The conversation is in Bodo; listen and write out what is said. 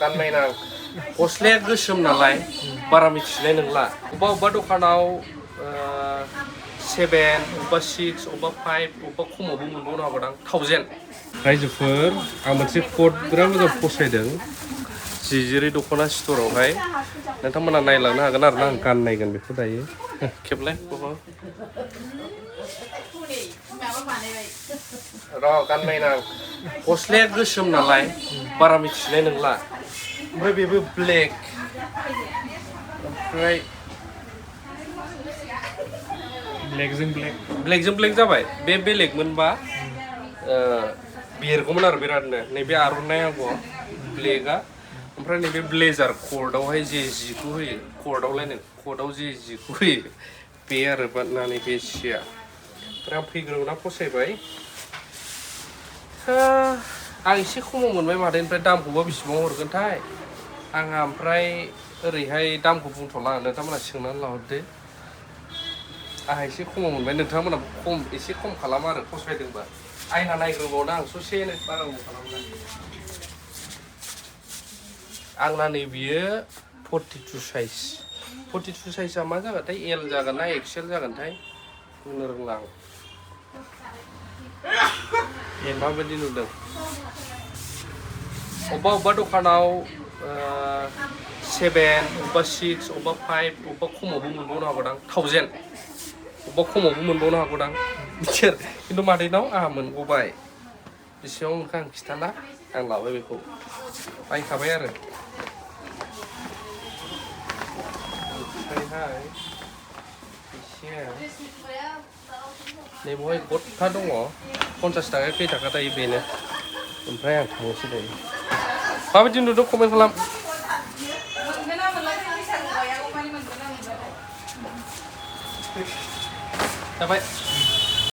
गाननाय नां गस्लाया गोसोम नालाय बारा मिथिनाय नंला अबेबा दखानाव 7 अबेबा 6 अबेबा 5 अबेबा खमावबो मोनबावनो हागौदां 1000 रायजोफोर आं मोनसे कोड बिराद मोजां फसायदों जिजिरि दख'ना स्ट'रावहाय नोंथांमोना नायलांनो हागोन आरो ना आं गाननायगोन बेखौ दायो खेबलाय र' गाननाय नां गस्लाया गोसोम नालाय बारा मिथिनाय नंला ओमफ्राय बेबो ब्लेक ओमफ्राय ब्लेकजों ब्लेक जाबाय बे बेलेगमोनबा बेरगौमोन आरो बिरादनो नैबे आर'नाइ आगर ब्लेकआ ओमफ्राय नैबे ब्लेजार कर्टआवहाय जे जिखौ होयो कर्टआवलायनो कर्टआव जे जिखौ होयो बे आरो बानानै बे सिया ओमफ्राय आं फैग्रोना फसायबाय आं एसे खमाव मोनबाय मादैनिफ्राय दामखौबा बेसेबां हरगोनथाय आंहा ओमफ्राय ओरैहाय दामखौ बुंथ'ला नोंथांमोना सोंनानै लाहरदो आंहा एसे खमाव मोनबाय नोंथांमोना एसे खम खालाम आरो फसायदोंबा आयना नायग्रोबावना आं ससेनो बारा खालामला आंना नै बियो 42 साइज 42 साइजआ मा जागोनथाय एल जागोन ना एक्सेल जागोनथाय बुंनो रोंला आं माबायदि नुदों अबेबा दखानाव 7 अबेबा 6 अबेबा 5 अबेबा खमावबो मोनबावनो हागौदां 1000 अबेबा खमावबो मोनबावनो हागौदां बिसोर खिन्थु मादैनाव आंहा मोनगबाय बेसेबां मोनखो आं खिथाला आं लाबाय बेखौ बायखाबाय आरो ओमफ्रायहाय एसे नै बेवहाय गथा दङ 50 थाखा खै थाखा दायो बेनो ओमफ्राय आं थांनोसै दायो माबायदि नुदों कमेन्ट खालाम जाबाय